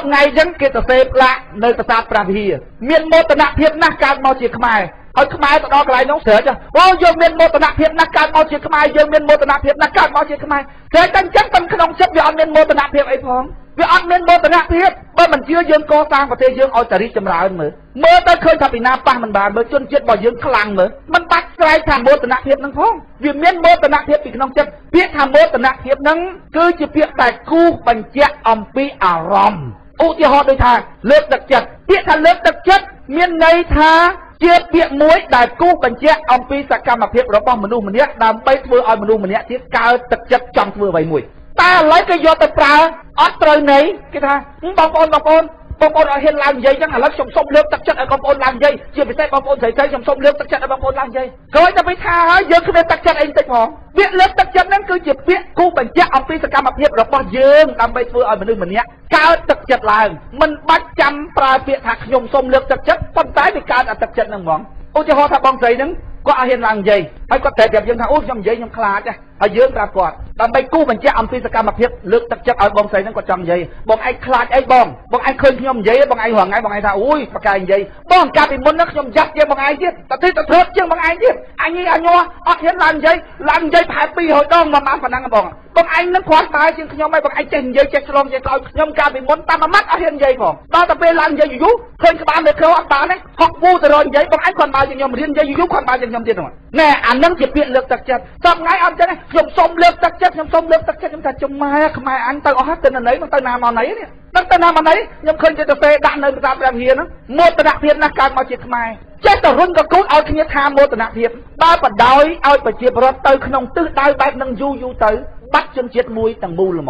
ថ្ងៃអញ្ចឹងគេទៅសេផ្លាកនៅប្រាសាទព្រះវិហារមានមោទនភាពណាស់កើតមកជាខ្មែរឲ្យខ្មែរទៅដល់កន្លែងនោះស្រែកអូយើងមានមោទនភាពណាស់កើតមកជាខ្មែរយើងមានមោទនភាពណាស់កើតមកជាខ្មែរស្រែកតែអញ្ចឹងតែក្នុងចិត្តវាអត់មានមោទនភាពអីផងវាអត់មានមោទនភាពបើមិនជឿយើងកសាងប្រទេសយើងឲ្យតែរីកចម្រើនមើលមើលទៅឃើញថាពីណាប៉ះមិនបានមើលជនជាតិរបស់យើងខ្លាំងមើលមិនបាច់ស្រែកថាមោទនភាពនឹងផងវាមានមោទនភាពពីក្នុងចិត្តពាក្យថាមោទនភាពនឹងគឺជាពាក្យតែគូសបញ្ជាក់អំពីអារម្មណ៍ឧទាហរណ៍ដូចថាលើកទឹកចិត្តពាក្យថាលើកទឹកចិត្តមានន័យថាជាពាក្យមួយដែលគូសបញ្ជាក់អំពីសកម្មភាពរបស់មនុស្សម្នាក់ដើម្បីធ្វើឲ្យមនុស្សម្នាក់ទៀតកើតទឹកចិត្តចង់ធ្វើអ្វីមួយតែឥឡូវគេយកទៅប្រើអត់ត្រូវន័យគេថាបងប្អូនបងប្អូនបងប្អូនឲ្យហ៊ានឡើងនិយាយចឹងឥឡូវខ្ញុំសូមលើកទឹកចិត្តឲ្យបងប្អូនឡើងនិយាយជាពិសេសបងប្អូនស្រីៗខ្ញុំសូមលើកទឹកចិត្តឲ្យបងប្អូនឡើងនិយាយក្រោយតែពីថាហើយយើងគ្មានទឹកចិត្តអីបន្តិចផងពាក្យលើកទឹកចិត្តហ្នឹងគឺជាពាក្យគូបញ្ជាក់អំពីសកម្មភាពរបស់យើងដើម្បីធ្វើឲ្យមនុស្សម្នាក់កើតទឹកចិត្តឡើងមិនបាច់ចាំប្រើពាក្យថាខ្ញុំសូមលើកទឹកចិត្តប៉ុន្តែវាកើតអាទឹកចិត្តហ្នឹងហ្មងឧទាហរណ៍ថាបងស្រីហ្នឹងគាត់ឲ្យហ៊ានឡើងនិយាយហើយគាត់តែប្រាប់យើងថាអូខ្ញុំនិយាយខ្ញុំខ្លាចហើយយើងប្រាប់គាត់ដើម្បីគូបញ្ជាក់អំពីសកម្មភាពលើកទឹកចិត្តឲ្យបងស្រីហ្នឹងគាត់ចង់និយាយបងឯងខ្លាចអីបងបងឯងឃើញខ្ញុំនិយាយបងឯងរងថ្ងៃបងឯងថាអូយបកាយនិយាយបងកាលពីមុនហ្នឹងខ្ញុំយ៉ាប់ជាងបងឯងទៀតតទៅទៅធ្វើជាងបងឯងទៀតអញនេះអញញ័រអត់ហ៊ានឡើងនិយាយឡើងនិយាយប្រហែល200ដងមកបានប៉ុណ្ណឹងបងបងឯងនឹងគ្រាន់តែជាងខ្ញុំហើយបងឯងចេះនិយាយចេះឆ្លងចេះឆ្លើយខ្ញុំកាលពីមុនតាមមួយម៉ាត់អត់ហ៊ាននិយាយផងដល់តែពេលឡើងនិយាយយូរឃើញក្បាលមេក្រូអត់បានទេហុកវូទៅរកនិយាយបងឯងគ្រាន់បើជាងខ្ញុំរៀននិយាយយូរគ្រាន់បើជាងខ្ញុំទៀតហ្នឹងណែអានឹងជាពាក្យលើកទឹកចិត្តសប្ងៃអត់ចឹងខ្ញុំសុំលើកទឹកចិត្តខ្ញុំសុំលើកទឹកចិត្តខ្ញុំថាចំម៉ែខ្មែរអញទៅអស់ទៅណីមកទៅណាមកណីនេះដឹងទៅណាមកណីខ្ញុំឃើញគេទៅសេដាក់នៅប្រាសាទព្រះវិហារហ្នឹងមោទនភាពណាស់កើតមកជាខ្មែរចេះតែរុញកកូនឲ្យគ្នាថាមោទនភាពបើបដោយឲ្យប្រជាពលរដ្ឋទៅក្នុងទិសដៅបែបនឹងយូរយូរទៅបាត់ជនជាតិមួយទាំងមូលហ្មង។